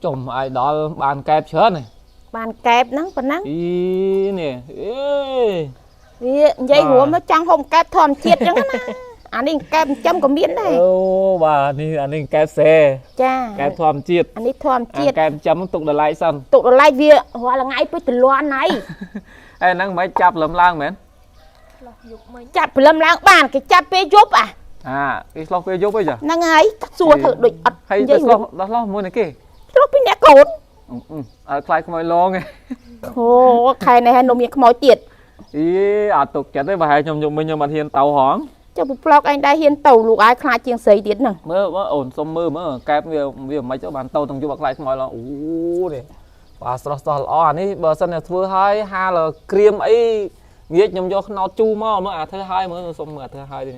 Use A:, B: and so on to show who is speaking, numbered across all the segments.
A: ចុំអាយដល់បានកែបច្រើនហ៎
B: បានកែបហ្នឹងប៉ុណ្ណឹង
A: អីនេះអេ
B: វានិយាយរួមទៅចង់ហូបកែបធម្មជាតិចឹងណាអានេះកែបចិញ្ចឹមក៏មានដែរ
A: អូបាទនេះអានេះកែបសេ
B: ចា
A: កែបធម្មជាតិ
B: អានេះធម្មជាតិ
A: អាកែបចាំទុកដល់ឡៃសិន
B: ទុកដល់ឡែកវារាល់ថ្ងៃពេកទលាន់ហើយ
A: ហើយហ្នឹងមិនចាប់លឹមឡើងមែន
B: ចាប់ព្រលឹមឡើងបានគេចាប់ពេលយប់អា
A: អាគេឆ្លោះពេលយប់អីចា
B: ហ្នឹងហើយសួរធ្វើដូចអត់
A: ហើយ
B: និយាយ
A: ទៅឆ្លោះដោះឆ្លោះមួយនេះគេ
B: ឆ្លោះពីអ្នកកូន
A: អើខ្លាចខ្មោចលងឯង
B: អូខែនេះហើយនំមានខ្មោចទៀត
A: អីអត់ទុកចិត្តទេប្រហែលខ្ញុំយប់មិញខ្ញុំអត់ហ៊ានទៅហង
B: ចុះពប្លុកឯងដែរហ៊ានទៅលោកឯងខ្លាចជាងស្រីទៀតហ្នឹង
A: មើលមើលអូនសុំមើលមើលកែបវាវាមិនទៅបានទៅទាំងយប់អត់ខ្លាចខ្មោចឡងអូនេះបាទស្រស់ស្រស់ល្អអានេះបើសិនតែធ្វើហើយហាលក្រៀមអីងាកខ្ញុំយកខ្នោតជូរមកមើលអាធ្វើហើយមើលសុំមើលអាធ្វើហើយនេះ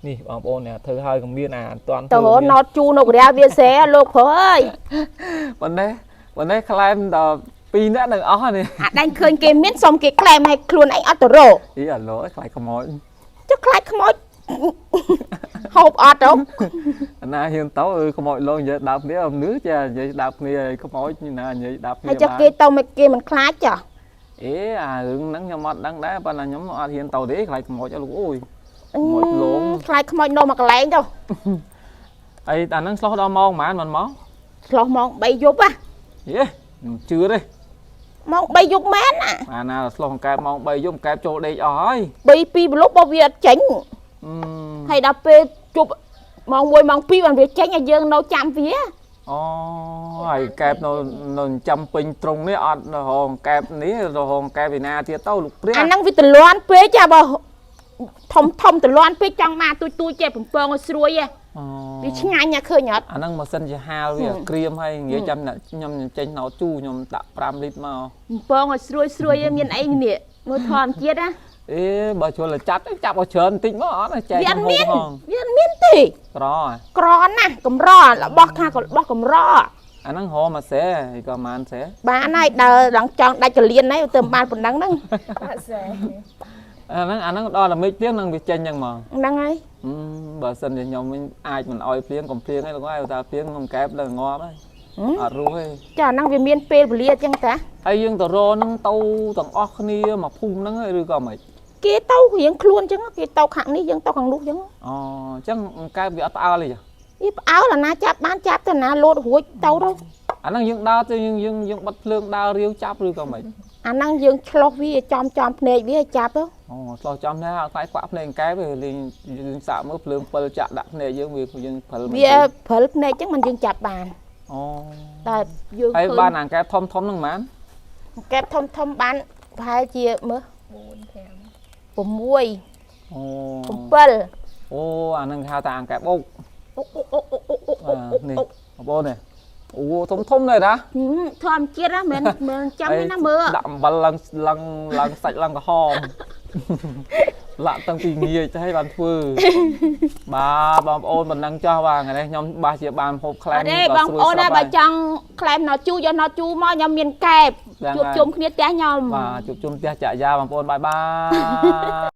A: នេះបងប្អូននេះធ្វើហើយក៏មានអាអត់ទាន់
B: ទៅរកណតជូរនៅកូរ៉េវាស្រែលោកប្រុសអើយ
A: ប៉ុណ្ណេះប៉ុណ្ណេះក្លែមដល់2នាក់នឹងអស់ហើយនេះ
B: អាដាញ់ឃើញគេមានសុំគេក្លែមឲ្យខ្លួនឯងអត់ទៅរក
A: អីអាឡូខ្លាចខ្មោច
B: ចុះខ្លាចខ្មោចហូបអត់ទៅ
A: អាណាហ៊ានទៅអឺខ្មោចលងនិយាយដើបគ្នាមនុស្សចានិយាយដើបគ្នាឲ្យខ្មោចណានិយាយដើបគ្នា
B: ហើយចុះគេទៅមិនគេមិនខ្លាចចុះ
A: អេអារឿងហ្នឹងខ្ញុំអត់ដឹងដែរប៉ុន្តែខ្ញុំអត់ហ៊ានទៅទេខ្លាចខ្មោចអីលោកអូយ ខ្មោចលង
B: ខ្លាចខ្មោចនៅមកកន្លែងទៅ
A: អីអាហ្នឹងឆ្លោះដល់ម៉ោងប៉ុន្មានមិនមក
B: ឆ្លោះម៉ោង3យប់ហ៎
A: យេខ្ញុំជឿទេ
B: ម៉ោង3យប់មែនណា
A: អាណាឆ្លោះកែបម៉ោង3យប់កែបចូលដេកអស់ហើយ
B: 3 2ប្រលប់បើវាអត់ចេញ
A: អឺ
B: ហើយដល់ពេលជប់ម៉ោង1ម៉ោង2បានវាចេញឲ្យយើងនៅចាំវា
A: អូហើយកែបនៅនៅចាំពេញត្រង់នេះអត់រងកែបនេះរងកែបឯណាទៀតទៅលោកព្រះ
B: អាហ្នឹងវាទលាន់ពេកចាបើធំធំទលាន់ពេកចង់មកទួយទួយចេះបំពងឲ្យស្រួយហ៎
A: អូ
B: វាឆ្ងាញ់ណាឃើញអត់
A: អាហ្នឹងម៉ាស៊ីនជាហាលវាក្រៀមហើយនិយាយចាំអ្នកខ្ញុំចេញណោជូរខ្ញុំដាក់5លីត្រមក
B: បំពងឲ្យស្រួយស្រួយឯងមានអីនេះមើលធម្មជាតិណា
A: អេបើជួលតែចាប់ទៅចាប់ឲ្យច្រើនបន្តិចមកអត់ទេចែក
B: វាអត់មាន
A: ហង
B: វាអត់មានទេ
A: ក្រហ៎
B: ក្រណាស់កម្ររបស់ខាងរបស់កម្រ
A: អាហ្នឹងរមមួយស្រែហើយក៏ប្រហែលស្រែ
B: បានហើយដើរឡើងចង់ដាច់កលៀនហើយទៅបានប៉ុណ្ណឹងហ្នឹង
A: អាហ្នឹងអាហ្នឹងដល់តែមេឃភ្លៀងនឹងវាចេញចឹងហ្មង
B: ហ្នឹងហើយ
A: ហឹមបើសិនជាខ្ញុំវិញអាចមិនអោយភ្លៀងកុំភ្លៀងឯងលោកហើយតែភ្លៀងខ្ញុំកែបដល់ងាប់ហើយអត់រស់ទេ
B: ចាអាហ្នឹងវាមានពេលវេលាចឹងតា
A: ហើយយើងទៅរហ្នឹងទៅទាំងអស់គ្នាមកភូមិហ្នឹងឯងឬក៏មិន
B: គេទៅរៀងខ្លួនចឹងគេទៅខាងនេះយើងទៅខាងនោះចឹង
A: អូអញ្ចឹងកែបវាអត់ផ្អើលទេចា
B: វាផ្អើលអាណាចាប់បានចាប់ទៅអាណាលោតរួចទៅទៅ
A: អាហ្នឹងយើងដើរទៅយើងយើងយើងបិទភ្លើងដើររាវចាប់ឬក៏មិន
B: អាហ្នឹងយើងឆ្លោះវាចំចំភ្នែកវាឲ្យចាប់ទៅ
A: អូឆ្លោះចំណាស់អត់ខ្លាចខ្វាក់ភ្នែកកែបទេលេងយើងសាកមើលភ្លើងពិលចាក់ដាក់ភ្នែកយើងវាយើងព្រិលមែន
B: វា
A: ទេ
B: ព្រិលភ្នែកចឹងมันយើងចាប់បាន
A: អូ
B: តែយើង
A: ហើយ
B: ឃើញ
A: បានអាកែបធំធំហ្នឹងហ្មង
B: កែបធំធំបានប្រហែលជាមើល4 5 6
A: អូ
B: 7
A: អូអាហ្នឹងគេហៅថាអាកែបអុក
B: អូអូអូអូអូអូ
A: អា
B: អូ
A: នេះ
B: អូ
A: បងប្អូននេះអូធំធំដែរតា
B: ហឹមធម្មជាតិណាមិនមែនចាំទេណាមើល
A: ដាក់អំបិលឡើងឡើងឡើងសាច់ឡើងក្រហម លាក់តាំងពីងាយទៅឲ្យបានធ្វើបាទបងប្អូនមិនដឹងចោះបាទថ្ងៃនេះខ្ញុំបាសជាបានហូបខ្លែ
B: អ
A: ម
B: ត់ទេបងប្អូនណាបើចង់ក្លែមណោជូរយកណោជូរមកខ្ញុំមានកែប
A: ហ្នឹង
B: ជួប
A: ហើយ
B: ជុំគ្នាផ្ទះខ្ញុំ
A: បាទជួបជុំផ្ទះចាក់យ៉ាបងប្អូនបាយបាយ